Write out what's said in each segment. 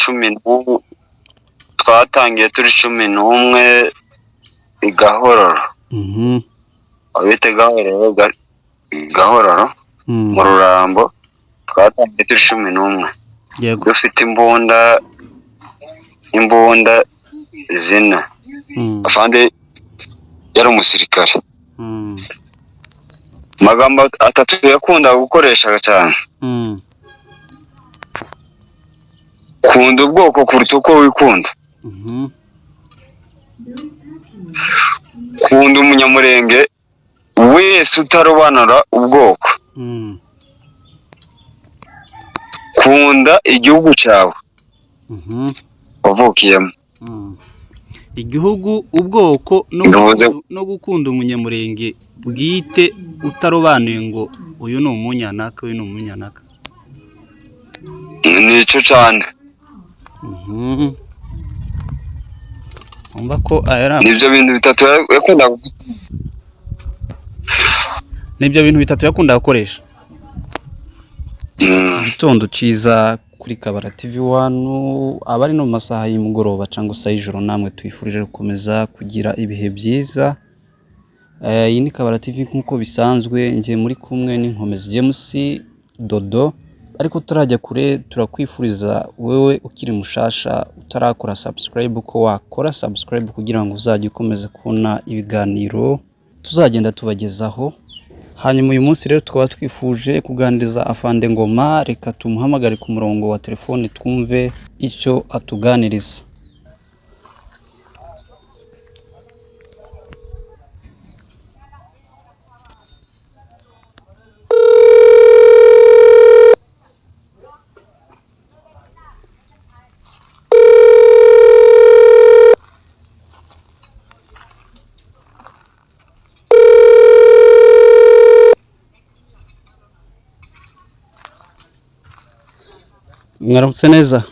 11, twatangiye turi 11 i Gahororo. Abite Gahororo, Gahororo mu Rurambo, twatangiye turi 11. Yego. Dufite imbunda 4. Afande yari umusirikare. Amagambo 3 yakundaga gukoresha cyane. Kunda ubwoko kuruta uko wikunda. Kunda umunyamurenge wese utarobanura ubwoko. Kunda igihugu cyawe wavukiyemo. Igihugu, ubwoko no gukunda umunyamurenge bwite utarobanuye ngo uyu ni umunyanaka, uyu ni umunyanaka. Nicyo cyane. Umva ko aya nibyo bintu bitatu yakundaga. Nibyo bintu bitatu yakundaga gukoresha. Igitondo cyiza kuri Kabara TV 1, abari no mu masaha y'umugoroba cyangwa se y'ijoro, namwe twifurije gukomeza kugira ibihe byiza. Iyi ni Kabara TV nk'uko bisanzwe, ngiye muri kumwe n'Inkomezi James Dodo, ariko turajya kure turakwifuriza wewe ukiri mushasha utarakora subscribe ko wakora subscribe kugira ngo uzajye ukomeza kubona ibiganiro tuzagenda tubagezaho. Hanyuma uyu munsi rero tukaba twifuje kuganiriza Afande Ngoma, reka tumuhamagare ku murongo wa telefone twumve icyo atuganiriza. Mwaramutse neza?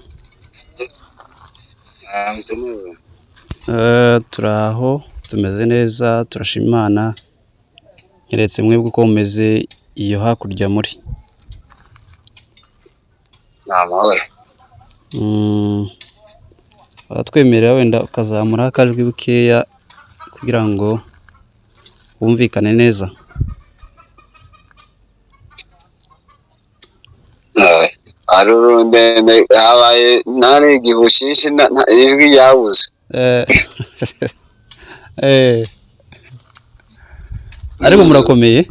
Turaho tumeze neza, turashima Imana. Keretse mwebwe uko mumeze iyo hakurya muri? Ni amahoro. Baratwemerera wenda ukazamura akajwi bukeya kugira ngo wumvikane neza. Habaye ntari igihu cyinshi, ijwi ryabuze. Ariko murakomeye?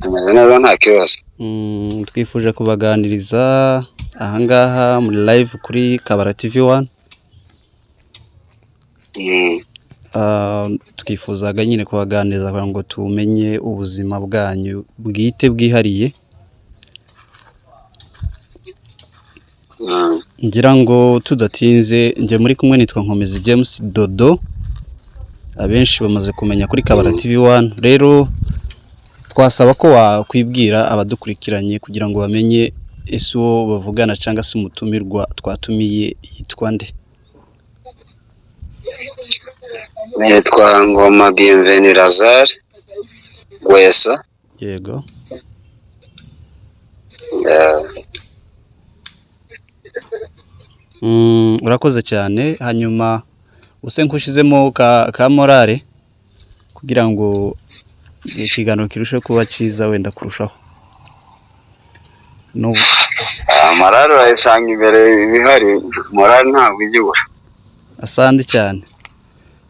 Tumeze neza nta kibazo. Twifuje kubaganiriza ahangaha muri live kuri Kabara TV 1. Twifuzaga nyine kubaganiriza kugira ngo tumenye ubuzima bwanyu bwite bwihariye. Ngira ngo tudatinze, njye muri kumwe nitwa Nkomezi James Dodo, abenshi bamaze kumenya kuri Kabara TV 1. Rero twasaba ko wakwibwira abadukurikiranye kugira ngo bamenye ese uwo bavugana cyangwa se umutumirwa twatumiye yitwa nde. Nitwa Ngoma Bienvenu Lazare Gwesa. Yego. Urakoze cyane. Hanyuma use nkushizemo ka morale kugira ngo ikiganiro kirusheho kuba cyiza wenda kurushaho. Morale urayisanga imbere ibihari, morale ntabwo ijya ibura. Asante cyane.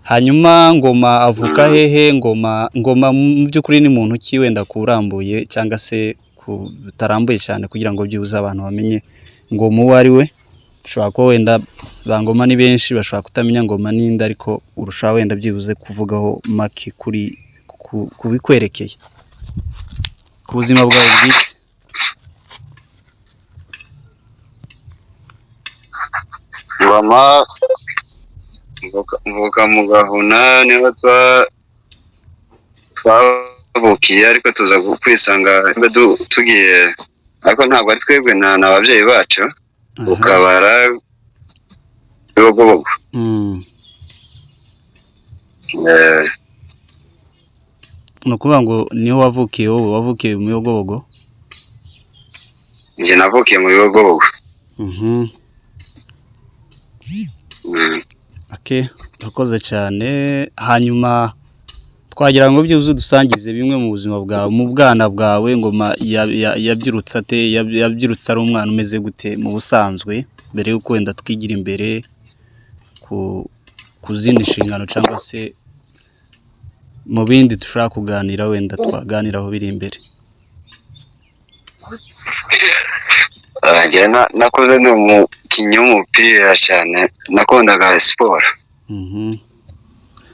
Hanyuma Ngoma avuka hehe? Ngoma mu by'ukuri ni muntu ki wenda kurambuye cyangwa se kutarambuye cyane kugira ngo byibuze abantu bamenye Ngoma uwo ari we. Ushobora kuba wenda ba Ngoma ni benshi bashobora kutamenya Ngoma ninde, ariko urushaho wenda byibuze kuvugaho make kuri kubikwerekeye ku buzima bwawe bwite. Ngoma mvuka mu Gahuna, niho twavukiye, ariko tuza kwisanga tugiye, ariko ntabwo ari twebwe n'ababyeyi bacu, ukabara Bibogobogo. Ni ukuvuga ngo niho wavukiye wowe, wavukiye mu Bibogobogo? Njye navukiye mu Bibogobogo. Okay, urakoze cyane. Hanyuma twagira ngo byibuze udusangize bimwe mu buzima bwawe, mu bwana bwawe. Ngoma yabyirutse ate? Yabyirutse ari umwana umeze gute mu busanzwe, mbere y'uko wenda twigira imbere ku zindi nshingano cyangwa se mu bindi dushobora kuganira, wenda twaganiraho biri imbere? Njye nakuze ndi umukinnyi w'umupira cyane, nakundaga siporo.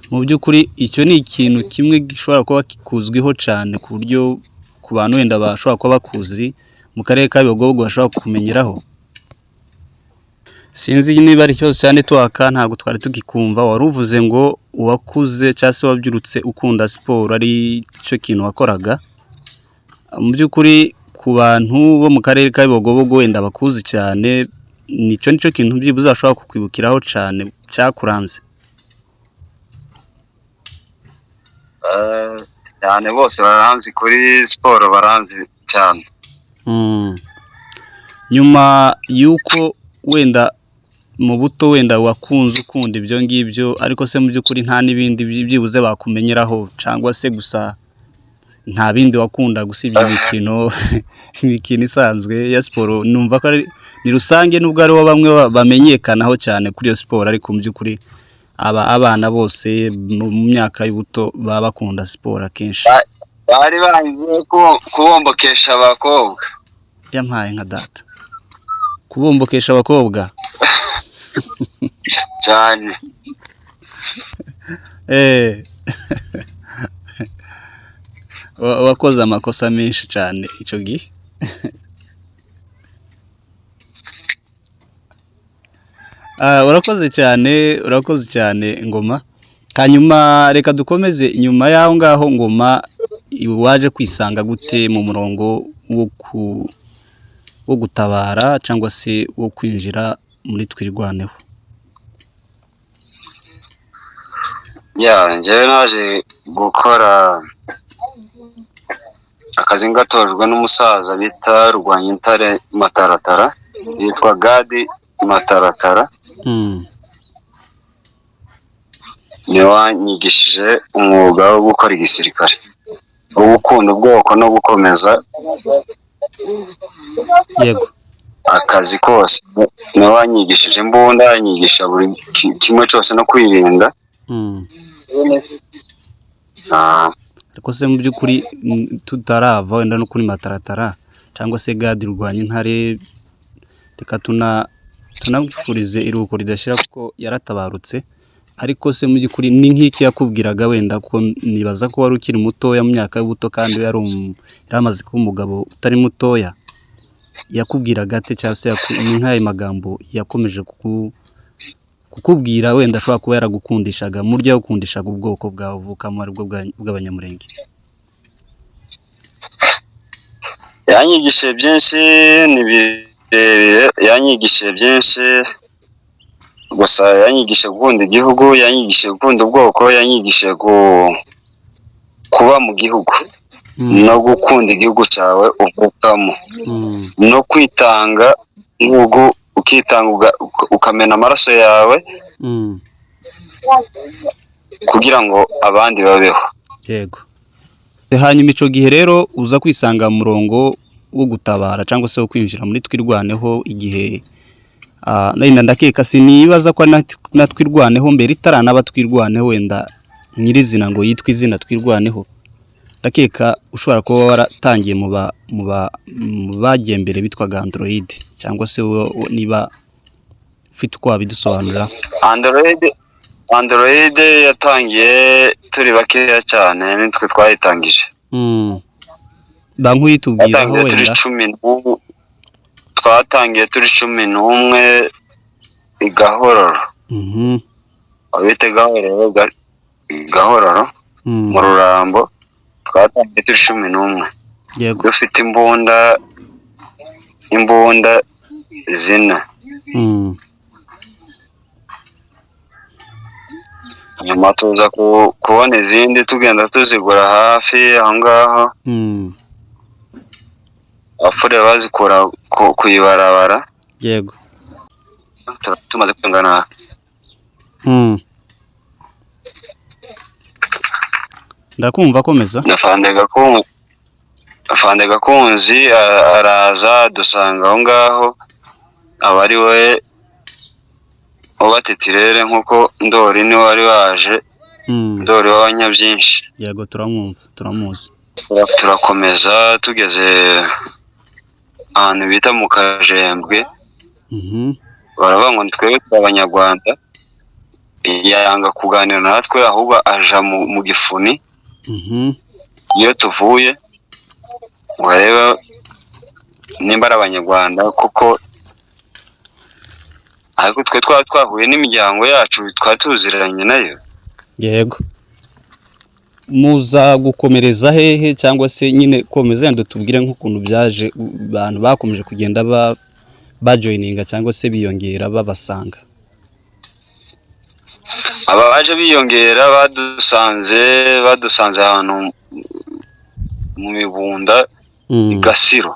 Mu by'ukuri icyo ni ikintu kimwe gishobora kuba kikuzwiho cyane, ku buryo ku bantu wenda bashobora kuba bakuzi mu karere ka Bibogobogo bashobora kukumenyeraho. Sinzi niba ari ikibazo cya network, ntabwo twari tugikumva. Wari uvuze ngo uwakuze cyangwa se wabyirutse ukunda siporo, ari cyo kintu wakoraga. Mu by'ukuri ku bantu bo mu karere ka Bibogobogo wenda bakuzi cyane, nicyo kintu byibuze bashobora kukwibukiraho cyane cyakuranze. Cyane bose baranzi kuri siporo, baranzi cyane. Nyuma y'uko wenda mu buto wenda wakunze ukunda ibyo ngibyo, ariko se mu by'ukuri nta n'ibindi byibuze bakumenyeraho, cyangwa se gusa nta bindi wakunda usibye imikino isanzwe ya siporo? Numva ko ni rusange, nubwo ariho bamwe bamenyekanaho cyane kuri iyo siporo, ariko mu by'ukuri abana bose mu myaka y'ubuto baba bakunda siporo akenshi. Bari banzi kubombokesha abakobwa. Yampaye nka data, kubombokesha abakobwa. Cyane. Wakoze amakosa menshi cyane icyo gihe. Urakoze cyane, urakoze cyane Ngoma. Hanyuma reka dukomeze nyuma y'aho ngaho. Ngoma waje kwisanga gute mu murongo wo gutabara cyangwa se wo kwinjira muri Twirwaneho? Ya, njyewe naje gukora akazi ngatojwe n'umusaza bita Rwanyintare Mataratara, yitwa Gadi Mataratara. Niwe wanyigishije umwuga wo gukora igisirikare, wo gukunda ubwoko no gukomeza akazi kose. Niwe wanyigishije imbunda, yanyigisha buri kimwe cyose no kwirinda. Ariko se mu by'ukuri tutarava wenda no kuri Mataratara cyangwa se Gadi Rwanyintare, reka tunamwifurize iruhuko ridashira kuko yaratabarutse. Ariko se mu by'ukuri ni nk'iki yakubwiraga wenda, ko nibaza ko wari ukiri mutoya mu myaka y'ubuto, kandi yari amaze kuba umugabo utari mutoya, yakubwiraga ate, cyangwa se ni nk'ayo magambo yakomeje kukubwira wenda ashobora kuba yaragukundishaga mu buryo yagukundishaga ubwoko bwawe uvukamo, aribwo bw'Abanyamurenge? Yanyigishije byinshi, ni birebire, yanyigishije byinshi. Gusa yanyigishije gukunda igihugu, yanyigishije gukunda ubwoko, yanyigishije kuba mu gihugu no gukunda igihugu cyawe uvukamo, no kwitanga, nk'ubu ukitanga ukamena amaraso yawe kugira ngo abandi babeho. Yego. Hanyuma icyo gihe rero uza kwisanga mu murongo wo gutabara cyangwa se wo kwinjira muri Twirwaneho igihe ndakeka sinibaza ko na Twirwaneho mbere itaranaba Twirwaneho wenda nyirizina ngo yitwe izina Twirwaneho, ndakeka ushobora kuba waratangiye mu bagiye mbere bitwaga Android, cyangwa se niba ufite uko wabidusobanurira. Android yatangiye turi bakeya cyane, nitwe twayitangije. Ba nk'uyitubwiraho wenda. Twatangiye turi 11 i Gahororo. Abite Gahororo, Gahororo mu Rurambo, twatangiye turi 11. Yego. Dufite imbunda zine. Nyuma tuza kubona izindi tugenda tuzigura hafi aho ngaho. Abafure bazikura ku ibarabara. Yego. Tumaze kwiyunga Ndakumva, komeza. Na Afande Gakunzi araza dusanga aho ngaho, aba ari we ubatetirere nk'uko Ndori niwe wari waje. Ndori w'abanyabyinshi. Yego, turamwumva, turamuzi. Turakomeza tugeze ahantu bita mu Kajembwe. Baravuga ngo twebwe turi Abanyarwanda, yanga kuganira natwe, ahubwo aja mu gifuni. Iyo tuvuye ngo arebe nimba ari Abanyarwanda kuko, ariko twe twaba twahuye n'imiryango yacu, twari tuziranye nayo. Yego, muza gukomereza hehe? Cyangwa se nyine komeza yenda tubwire nk'ukuntu byaje, abantu bakomeje kugenda bajoininga cyangwa se biyongera babasanga. Aba baje biyongera badusanze ahantu mu Mibunda i Gasiro.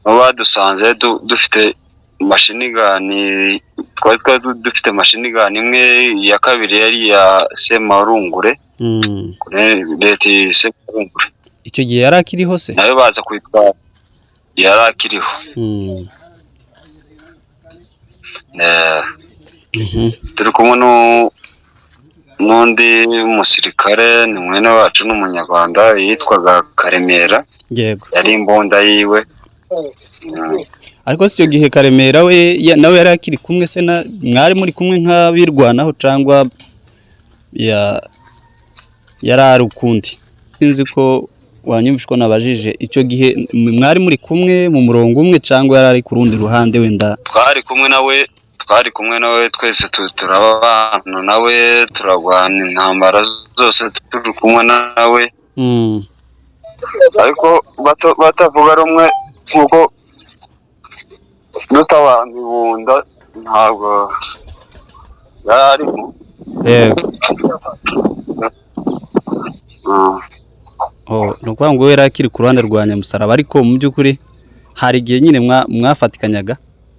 Aho badusanze dufite machine gun, twari dufite machine gun imwe, iya kabiri yari iya Semarungure. Leta Semarungure. Icyo gihe yari akiriho se? Nayo baza kuyitwara, yari akiriho. Turi kumwe n'undi musirikare, ni mwene wacu, ni Umunyarwanda, yitwaga Karemera. Yego. Yari imbunda yiwe. Ariko si icyo gihe Karemera we nawe yari akiri kumwe se na mwari muri kumwe nk'abirwanaho, cyangwa yari ari ukundi? Sinzi ko wanyumvishe ko nabajije, icyo gihe mwari muri kumwe mu murongo umwe, cyangwa yari ari ku rundi ruhande wenda? Twari kumwe nawe twese, turabana nawe, turarwana intambara zose turi kumwe nawe. Ariko batavuga rumwe, nk'uko dutabana ibunda ntabwo yari arimo. Yego. Oh, ni ukuvuga ngo we yari akiri ku ruhande rwa Nyamusaraba, ariko mu by'ukuri hari igihe nyine mwafatikanyaga,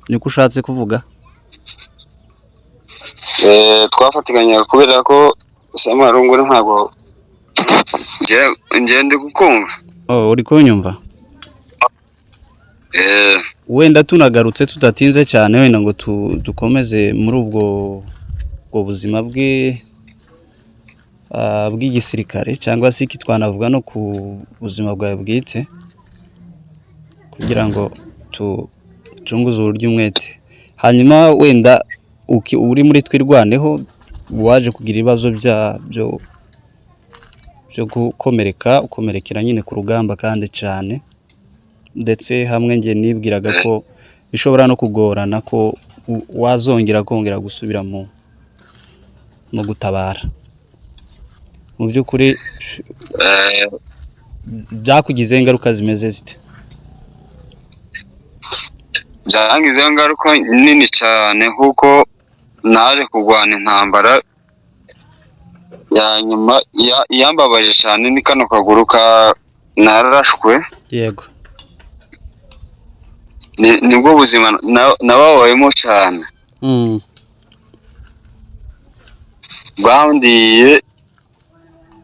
niko ushatse kuvuga? Twafatikanyaga kubera ko Semarungure ntabwo njye ndi kukumva. Oh, uri kunyumva? Eh. Wenda tunagarutse tudatinze cyane, wenda ngo dukomeze muri ubwo buzima bwe bw'igisirikare, cyangwa se iki twanavuga no ku buzima bwawe bwite, kugira ngo tucunguze uburyo umwete. Hanyuma wenda uri muri Twirwaneho, waje kugira ibibazo byo gukomereka, ukomerekera nyine ku rugamba kandi cyane, ndetse hamwe njye nibwiraga ko bishobora no kugorana ko wazongera kongera gusubira mu gutabara. Mu by'ukuri byakugizeho ingaruka zimeze zite? Byangizeho ingaruka nini cyane, kuko naje kurwana intambara ya nyuma yambabaje cyane, ni kano kaguru ka narashwe. Yego. Nibwo buzima nababayemo cyane. Bwandiye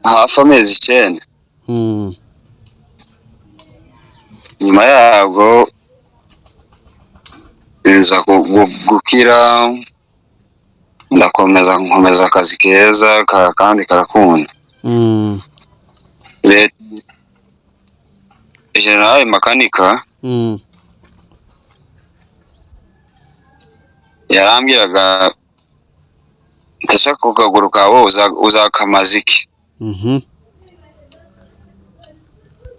hafi amezi 9. Nyuma yabwo nza gukira, ndakomeza nkomeza akazi keza kandi karakunda. General Makanika yarambwiraga, ndetse ku kaguru kawe uzakamaza iki?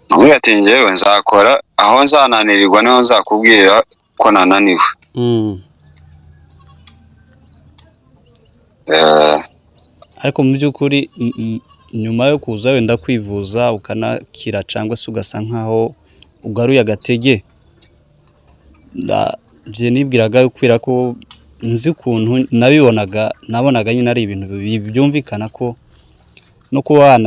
Namubwira ati njyewe nzakora, aho nzananirirwa niho nzakubwira ko nananiwe. Ariko mu by'ukuri nyuma yo kuza wenda kwivuza ukanakira, cyangwa se ugasa nkaho ugaruye agatege, njye nibwiraga kubera ko nzi ukuntu nabibonaga, nabonaga nyine ari ibintu byumvikana ko no kuba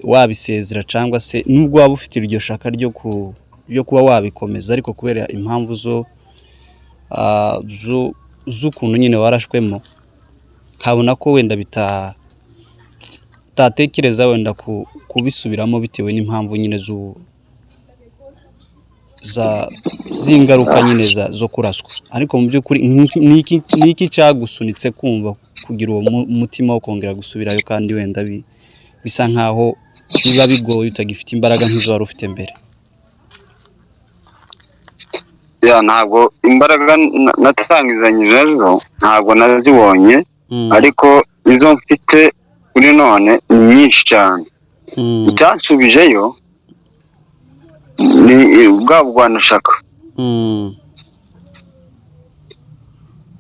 wabisezera, cyangwa se nubwo waba ufite iryo shaka ryo byo kuba wabikomeza, ariko kubera impamvu zo ah, zo z'ukuntu nyine warashwemo, nkabona ko wenda utatekereza wenda kubisubiramo bitewe n'impamvu nyine z'ingaruka nyine zo kuraswa. Ariko mu by'ukuri ni iki cyagusunitse kumva kugira uwo mutima wo kongera gusubirayo, kandi wenda bisa nkaho biba bigoye, utagifite imbaraga nk'izo wari ufite mbere? Ya, ntabwo imbaraga natangizanyije ejo ntabwo nazibonye, ariko izo mfite kuri none ni nyinshi cyane. Icyansubijeyo ni bwa bwanashaka,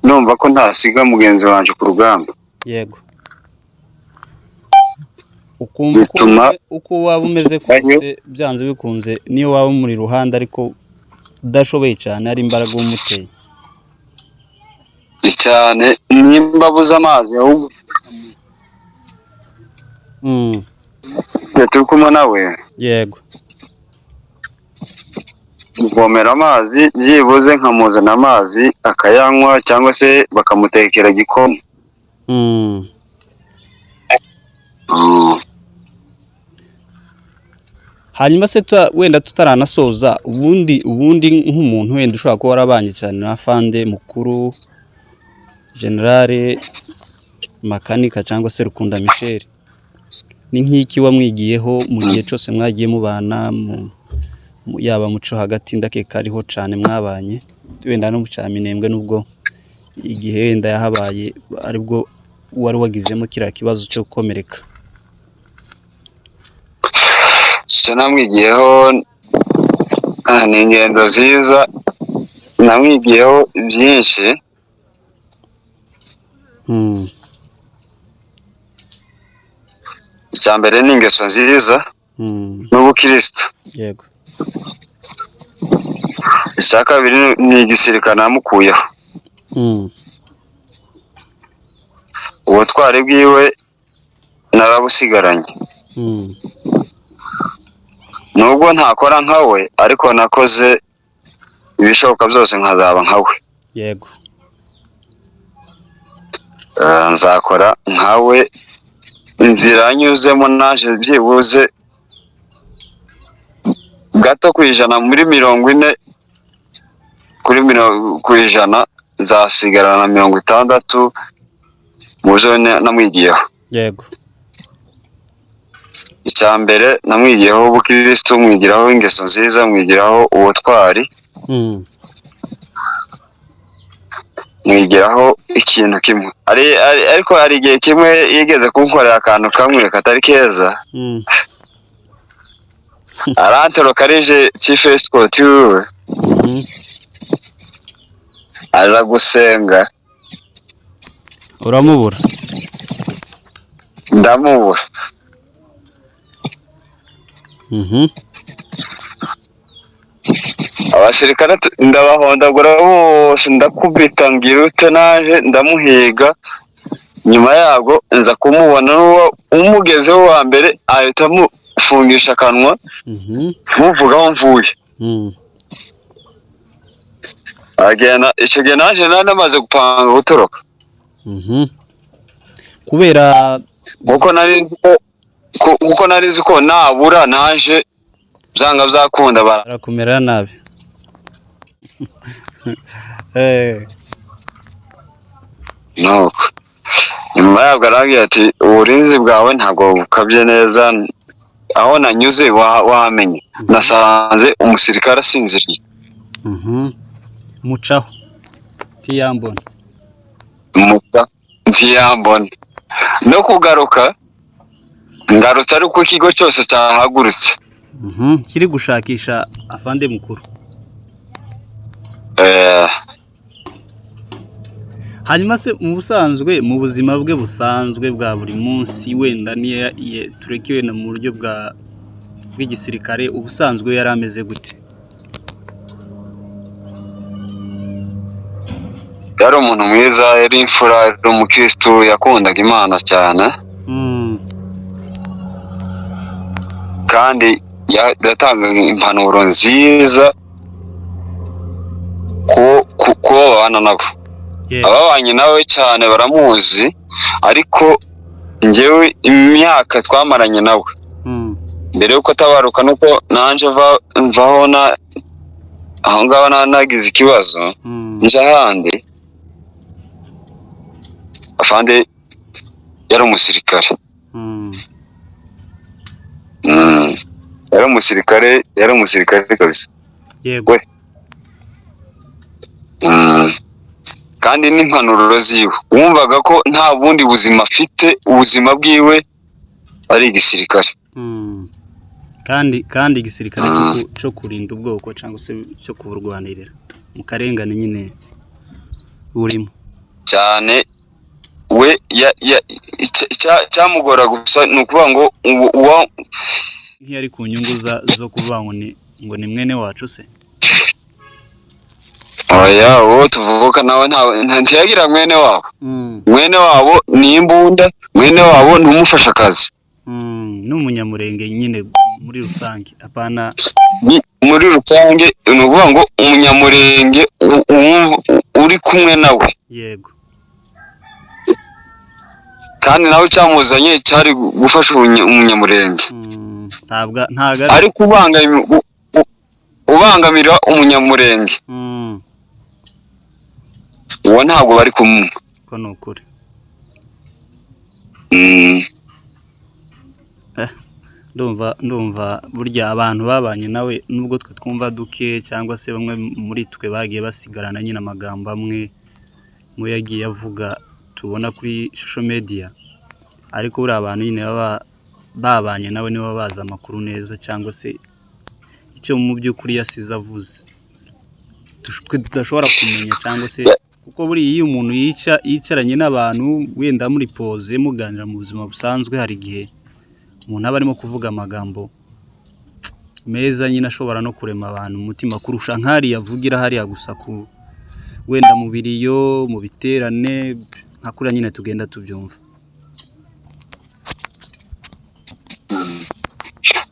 numva ko ntasiga mugenzi wanjye ku rugamba. Yego, ukumva uko Bituma uko waba umeze kose, byanze bikunze niyo waba umuri iruhande ariko udashoboye cyane, ari imbaraga umuteye. Cyane, nimba abuze amazi ahubwo turi kumwe nawe, muvomera amazi, byibuze nkamuzana amazi akayanywa, cyangwa se bakamutekera igikoma. Hanyuma se wenda tutaranasoza, ubundi nk'umuntu wenda ushobora kuba warabanye cyane na afande mukuru Generale Makanika cyangwa se Rukunda Michel, ni nk'iki wamwigiyeho mu gihe cyose mwagiye mubana, yaba muco hagati, ndakeka ariho cyane mwabanye, wenda no mu cya Minembwe, nubwo igihe wenda yahabaye aribwo wari wagizemo kiriya kibazo cyo gukomereka? Icyo namwigiyeho ni ingendo nziza, namwigiyeho byinshi. Icya mbere ni ingeso nziza n'ubukristo. Icya kabiri ni igisirikare namukuyeho. Ubutwari bwiwe narabusigaranye. Nubwo ntakora nkawe, ariko nakoze ibishoboka byose nkazaba nkawe. Nzakora nkawe, inzira yanyuzemo naje byibuze gato ku ijana, muri 40 kuri 100% nzasigarana na 60 mu byo namwigiyeho. Icya mbere namwigiyeho ubukirisitu, mwigiraho ingeso nziza, mwigiraho ubutwari, mwigiraho ikintu kimwe. Ariko hari igihe kimwe yigeze kunkorera akantu kamwe katari keza, arantoroka arije chief escort wiwe, aza gusenga. Uramubura? Ndamubura. Abasirikare ndabahondagura bose, ndakubita, ngira ute, naje ndamuhiga. Nyuma yabwo nza kumubona, n'uwo umugezeho wa mbere ahita amufungisha akanwa, muvuga aho mvuye. Agenda. Icyo gihe naje nari namaze gupanga gutoroka. Kubera Kuko nari nzi ko nabura naje byanga byakunda bara barakumera nabi. Nuko nyuma yabwo arambwira ati: "Uburinzi bwawe ntabwo bukabye neza, aho nanyuze wahamenye, nasanze umusirikare asinziriye." Mucaho ntiyambona. Musa ntiyambona. No kugaruka ngarutse ariko ikigo cyose cyahagurutse. Kiri gushakisha afande mukuru. Hanyuma se mu busanzwe, mu buzima bwe busanzwe bwa buri munsi, wenda niyo tureke wenda mu buryo bw'igisirikare, ubusanzwe yari ameze gute? Yari umuntu mwiza, yari imfura, yari umukristu, yakundaga Imana cyane, kandi Yatangaga impanuro nziza ku bo babana nabo. Ababanye nawe cyane baramuzi, ariko njyewe imyaka twamaranye nawe mbere yuko atabaruka, nuko nanje mvaho na aho ngaho nagize ikibazo, nje ahandi. Afande yari umusirikare. Yari umusirikare, yari umusirikare kabisa. We. Kandi n'impanuro ziwe wumvaga ko nta bundi buzima afite, ubuzima bwiwe ari igisirikare. Kandi igisirikare cyo kurinda ubwoko cyangwa se cyo kuburwanirira mu karengane nyine burimo. Cyane. We cyamugora gusa ni ukuvuga ngo Nk'iyari ku nyungu zo kuvuga ngo ni mwene wacu se? Oya, uwo tuvuka nawe ntiyagira mwene wabo. Mwene wabo ni imbunda, mwene wabo ni umufasha akazi. N'umunyamurenge nyine muri rusange, apana? Muri rusange ni ukuvuga ngo umunyamurenge wumva uri kumwe nawe. Kandi nawe cyamuzanye cyari gufasha umunyamurenge. Ntabwo ari Ariko ubangamira umunyamurenge, uwo ntabwo bari kumwe. Ko ni ukuri. Ndumva burya abantu babanye nawe, nubwo twe twumva duke cyangwa se bamwe muri twe bagiye basigarana nyine amagambo amwe mu yo yagiye avuga tubona kuri social media, ariko buriya abantu nyine baba babanye nawe nibo bazi amakuru neza cyangwa se icyo mu by'ukuri yasize avuze twe tudashobora kumenya, cyangwa se kuko buriya iyo umuntu yicaranye n'abantu wenda muri pause muganira mu buzima busanzwe, hari igihe umuntu aba arimo kuvuga amagambo meza nyine ashobora no kurema abantu umutima kurusha nk'ariya avugira hariya gusa ku wenda mu biriyo, mu biterane, nka kuriya nyine tugenda tubyumva.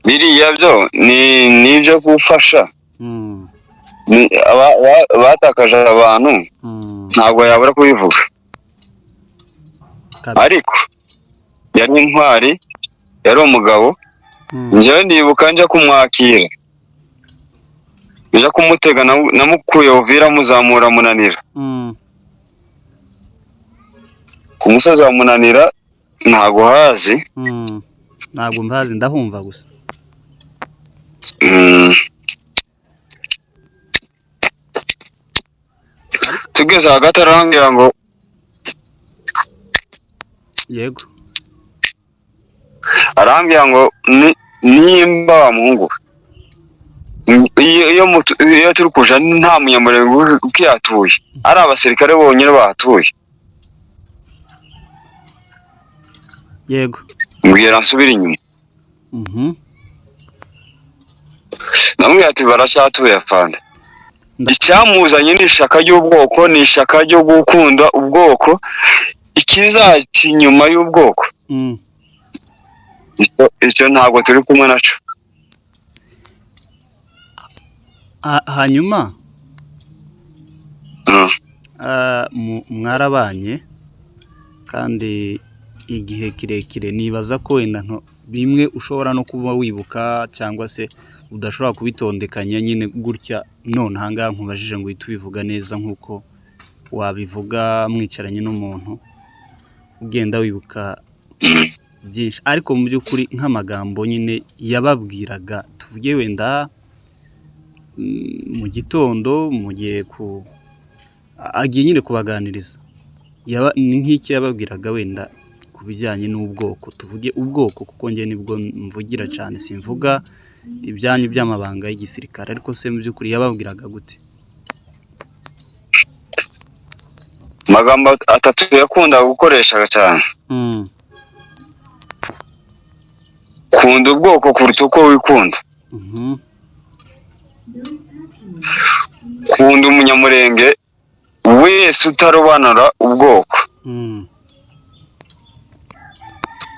Biriya byo ni ibyo gufasha. Batakaje abantu, ntabwo yabura kubivuga. Ariko yari intwari, yari umugabo. Njyewe ndibuka njya kumwakira, njya kumutega, namukuye Uvira muzamura Munanira. Ku musozi wa Munanira ntago hazi. Ntabwo mpazi, ndahumva gusa. Tugeze hagati arambwira ngo Arambwira ngo nimba wa muhungu iyo turi kuja nta munyamurenge ukihatuye, ari abasirikare bonyine bahatuye. Mbwira nsubire inyuma. Namubwira ati baracyatuye afande. Icyamuzanye ni ishaka ry'ubwoko, ni ishaka ryo gukunda ubwoko, ikizaca inyuma y'ubwoko. Icyo ntabwo turi kumwe naco. Hanyuma mwarabanye kandi igihe kirekire, nibaza ko wenda bimwe ushobora no kuba wibuka cyangwa se udashobora kubitondekanya nyine gutya none aha ngaha nkubajije ngo uhite ubivuga neza nk'uko wabivuga mwicaranye n'umuntu ugenda wibuka byinshi, ariko mu by'ukuri nk'amagambo nyine yababwiraga, tuvuge wenda mu gitondo mugiye ku agiye nyine kubaganiriza, ni nk'iki yababwiraga wenda ku bijyanye n'ubwoko, tuvuge ubwoko kuko njye nibwo mvugira cyane, simvuga ibyanyu by'amabanga y'igisirikare, ariko se mu by'ukuri yababwiraga gute? Amagambo atatu yakundaga gukoresha cyane. Kunda ubwoko kuruta uko wikunda. Kunda umunyamurenge wese utarobanura ubwoko.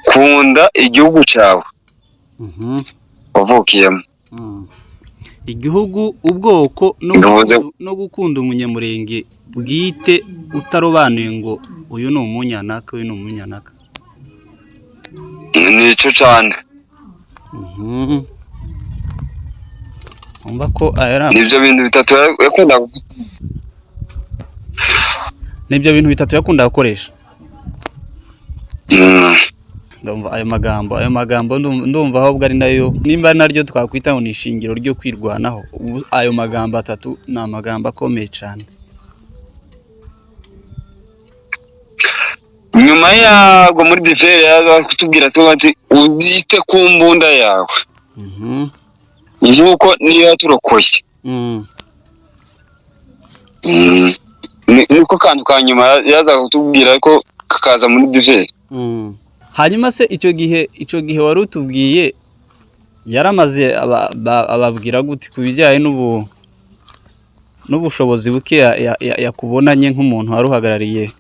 Kunda igihugu cyawe. wavukiyemo. Igihugu, ubwoko no Bivuze no gukunda umunyamurenge bwite utarobanuye ngo uyu ni umunyanaka, uyu ni umunyanaka. Nicyo cyane. Umva ko aya ari Nibyo bintu bitatu yakundaga. Nibyo bintu bitatu yakundaga gukoresha. Ndumva ayo magambo ndumva ahubwo ari nayo, nimba ari naryo twakwita ngo ni ishingiro ryo kwirwanaho. Ubu ayo magambo atatu ni amagambo akomeye cyane. Nyuma yabwo muri diveri yaza kutubwira tuba ati uzite ku mbunda yawe nk'uko niyo yaturokoye. Niko kantu ka nyuma yazaga kutubwira ko kakaza muri diveri. Hanyuma se icyo gihe wari utubwiye yaramaze ababwira gute ku bijyanye n'ubushobozi buke yakubonanye nk'umuntu wari uhagarariye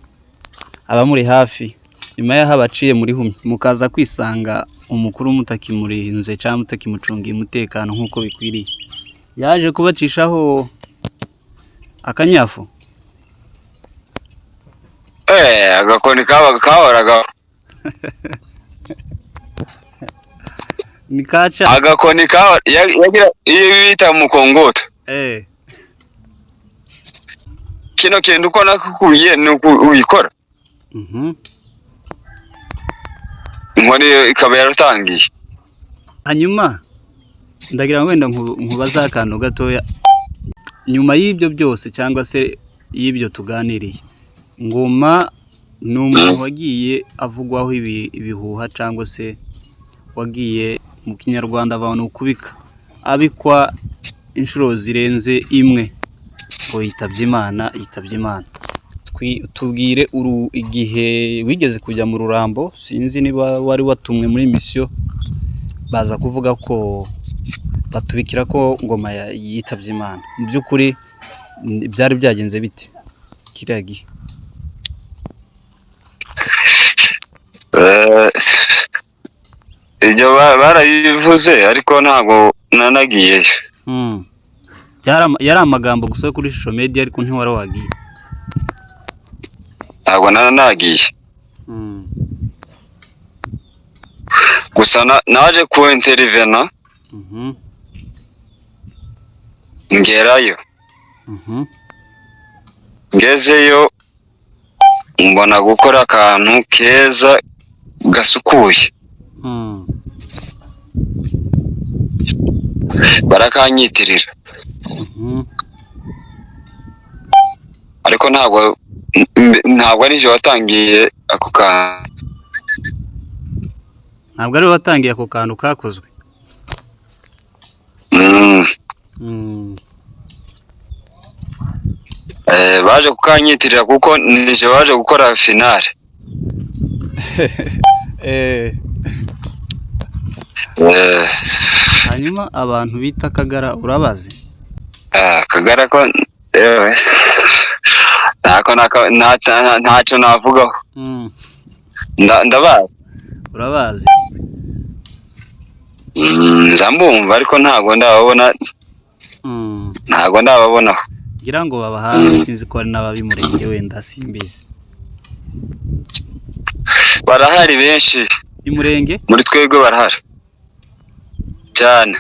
abamuri hafi, nyuma y'aho abaciye muri humye mukaza kwisanga umukuru mutakimurinze cyangwa mutakimucungiye umutekano nk'uko bikwiriye, yaje kubacishaho akanyafu? Agakoni kabaga kahoragaho. Ni kaca. Agakoni kahora yagira iyo bita mukongota. Kino kintu uko nakukubwiye ni uku ubikora. Inkoni ikaba yaratangiye. Hanyuma ndagira ngo wenda nkubaze akantu gatoya. Nyuma y'ibyo byose cyangwa se y'ibyo tuganiriye, Ngoma ni umuntu wagiye avugwaho ibihuha cyangwa se wagiye mu Kinyarwanda avuga ni ukubika, abikwa inshuro zirenze imwe ngo yitabye Imana, yitabye Imana. Tubwire igihe wigeze kujya mu Rurambo, sinzi niba wari watumwe muri misiyo, baza kuvuga ko batubikira ko Ngoma yitabye Imana. Mu by'ukuri byari byagenze bite kiriya gihe? Ibyo barabivuze ariko ntabwo nanagiyeyo. Yari amagambo gusa yo kuri social media, ariko ntiwari wagiye. Ntabwo nanagiye. Gusa naje ku intervena ngerayo. Ngezeyo mbona gukora akantu keza gasukuye. Barakanyitirira. Ariko ntabwo ari jye watangiye ako kantu. Ntabwo ari we watangiye ako kantu kakozwe. Baje kukanyitirira kuko nije baje gukora finale. Hanyuma abantu bita Kagara urabazi? Kagara ko ewe ntako ntacyo navugaho. Ndabazi. Urabazi? Nza mbumva ariko ntabwo ndababona. Ntabwo ndababonaho. Ngira ngo baba hanze, sinzi ko hari n'ababimurenge wenda simbizi. Barahari benshi. Imurenge? Muri twebwe barahari cyane.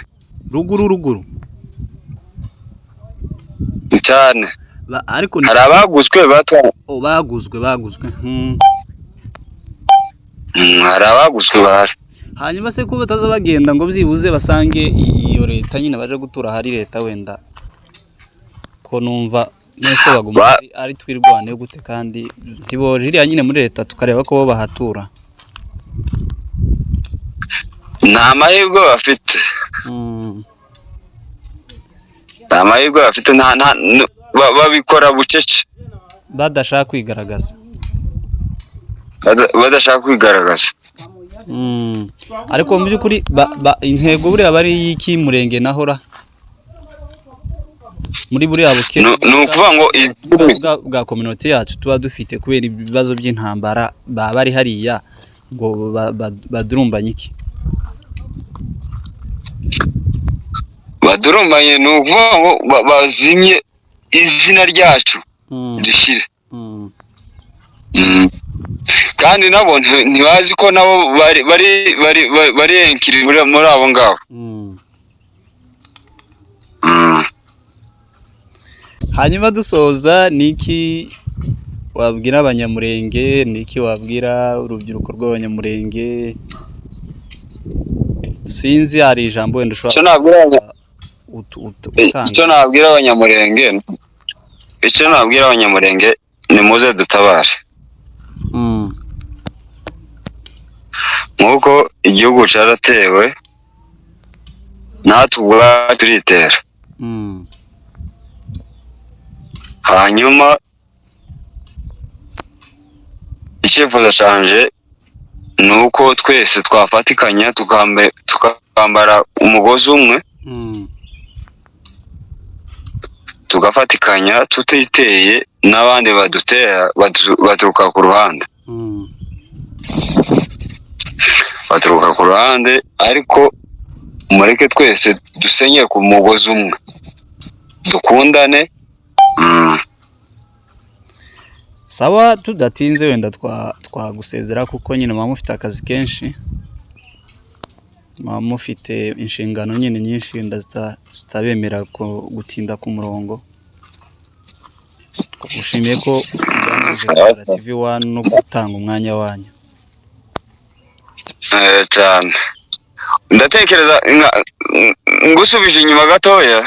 Ruguru ruguru. Cyane. Ariko hari abaguzwe batwa. Oh, baguzwe. Hari abaguzwe bahari. Hanyuma se ko bataza bagenda ngo byibuze basange iyo leta nyine baje gutura ahari leta, wenda ko numva mwese baguma ari twirwane gute, kandi ntiboje iriya nyine muri leta tukareba ko bo bahatura? Nta mahirwe bafite. Nta mahirwe bafite, babikora bucece. Badashaka kwigaragaza. Badashaka kwigaragaza. Ariko mu by'ukuri intego buriya bari y'iki murenge nahora muri buriya buke Ni ukuvuga ngo bwa community yacu tuba dufite kubera ibibazo by'intambara, baba bari hariya ngo badurumbanye iki? Badurumbanye ni ukuvuga ngo bazimye izina ryacu rishire. Kandi nabo ntibazi ko nabo bari bari bari bari bari enkiri muri abo ngabo. Hanyuma dusoza, ni iki wabwira Abanyamurenge, ni iki wabwira urubyiruko rw'Abanyamurenge? Sinzi, hari ijambo wenda Icyo ushobora nabwira utanga? Icyo nabwira Abanyamurenge, ni muze dutabare. Nk'uko igihugu cyaratewe, natwe ubwacu turitera. Hanyuma icyifuzo canje ni uko twese twafatikanya, tukambara umugozi umwe, tugafatikanya tutiteye n'abandi badutera baturuka ku ruhande. Baturuka ku ruhande, ariko mureke twese dusenyere ku mugozi umwe, dukundane. Sawa, tudatinze wenda twagusezera kuko nyine muba mufite akazi kenshi, muba mufite inshingano nyine nyinshi wenda zitabemera gutinda ku murongo. Twagushimiye ko uganirije Kabara TV One no gutanga umwanya wanyu. Cyane, ndatekereza ngusubije inyuma gatoya,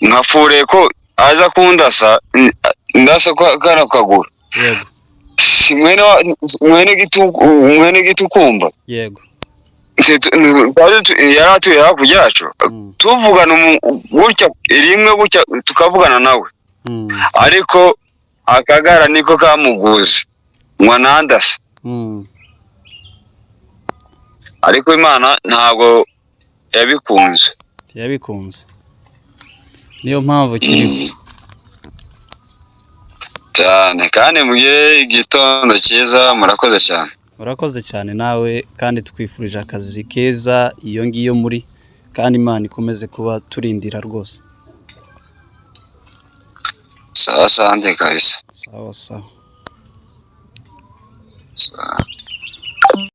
nkafuriye ko aza kundasa, ndasa kano kaguru. Si mwene mwene Gitukumba? Yego. Yari atuye hakurya yacu. Tuvugana gutya rimwe gutya, tukavugana nawe. Ariko akagara niko kamuguze ngo nandase. Ariko Imana ntabwo yabikunze. Yabikunze, niyo mpamvu kiriho. Cyane, kandi mugire igitondo cyiza, murakoze cyane. Urakoze cyane nawe, kandi twifurije akazi keza iyo ngiyo muri, kandi Imana ikomeze kuba turindira rwose. Sawa, sante kabisa. Sawa sawa.